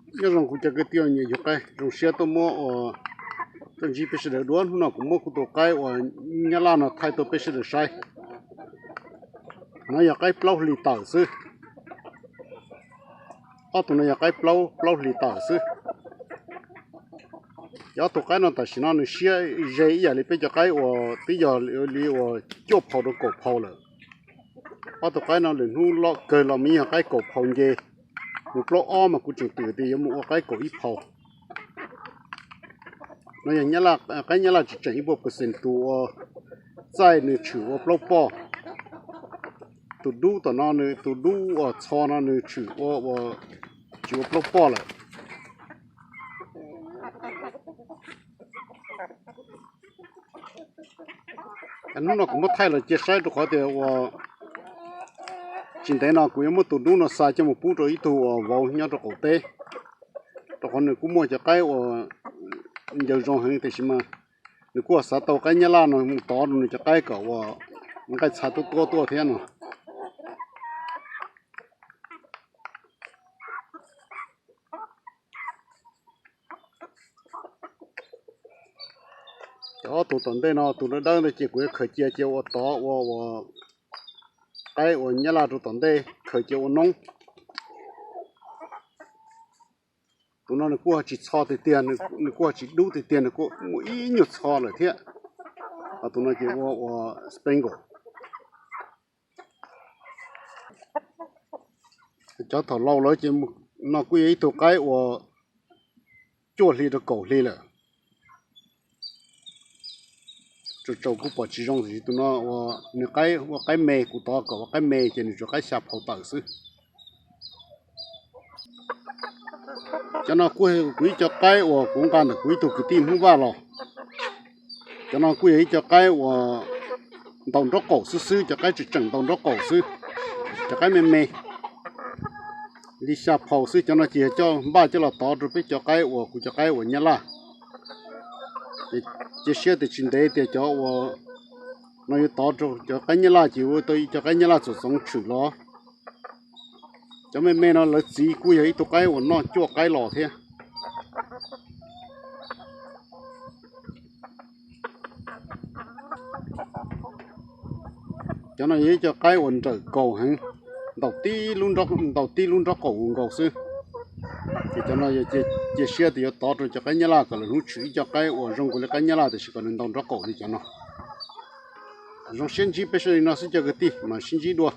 Nyob zoo kuv cov kwv tij nyiam yug qaib, zoo siab tuaj muab ua, tuaj ntsib peb sawv daws dua. Hnub no kuv muab kuv tus qaib uas nyab laj no thaij tuaj peb sawv daws saib. No yog qaib plaub hlis tawm xwb. Ob tug no yog qaib plaub, plaub hlis tawm xwb. Ces ob tug qaib no tam sim no nws siab ze ib yam li peb cov qaib uas twb yog li uas cuaj phau rau kaum phau lawm. Ob tug qaib no lwm hnub loj kawg los mas yog qaib kaum phau nce, mus plaub ob mas kuv tseem twm tias yuav mus ua qaib kaum ib phau. No yog qaib nyab laj tsis tseem ib puas percent, tus uas txaij nws tshwm ua plaub poj, tus dub tom no nws, tus dub uas txho no nws tshwm ua, tsis ua plaub poj lawm. Hnub no kuv muab thaij los cia saib rau qhov tias uas tsis ntev no kuv yuav muab tus dub no xa coj mus pub rau ib tug uas vauv nyob rau qaum teb, rau qhov nws kuj muaj cov qaib uas ncaws zoo heev tiam sis mas nws kuj xav tau qaib nyab laj no mus tov rau nws cov qaib kom ua nqaij txha tuab tuab tuaj thiab no. Cov ob tug tom ntej no tus dawb dawb ntawd ces kuv yuav khaws cia cia ua tov ua, ua qaib uas nyab laj rau tom ntej, khaws cia ua noob. Tus no nws kuj tsis txho tiag tiag, nws kuj tsis dub tiag tiag, nws kuj muaj ib nyuag txho lawm thiab. Ho tus no ces ua, ua Spangle. Cov thaum laus lawm ces no kuj yog ib tug qaib uas cuaj hli rau kaum hli lawm. Tsaus tsaus kuj pom tsis zoo tiam sis tus no ua, nws qaib ua qaib me, kuv tov kom ua qaib me ces nws tsuas qaib xya phau tawm xwb. Cov no kuj yog kuv ib co qaib uas kuv nqa ntawm kuv ib tug kwv tij Hmoob Vaj los. Cov no kuj yog ib co qaib uas ntaus nraub qaum xwb xwb, cov qaib tseem tseem ntaus nraub qaum xwb, cov qaib me me li xya phau xwb. Cov no ces yog coj npaj coj los tov rau peb cov qaib uas kuv cov qaib uas nyab laj. Cia siab tias tsis ntev tias cov uas no yuav tov rau cov qaib nyab laj ces ua tau cov qaib nyab laj txom txoov tshwm los. Cov me me no lawv txiv kuj yog ib tug qaib uas noj cuaj qaib los thiab. Cov no yog ib co qaib uas nrawm kaus heev, ntaus tib lub nraub qaum ua nkaus xwb. Ces cov no yog cia siab tias yuav tov rau cov qaib nyab laj kom lawv hnub tshwm ib co qaib uas zoo nkaus li qaib nyab laj tiam sis kom nws ntaus nraub qaum li cov no. Zoo siab ntsib peb sawv daws li no xwb cov kwv tij, mam sib ntsib dua.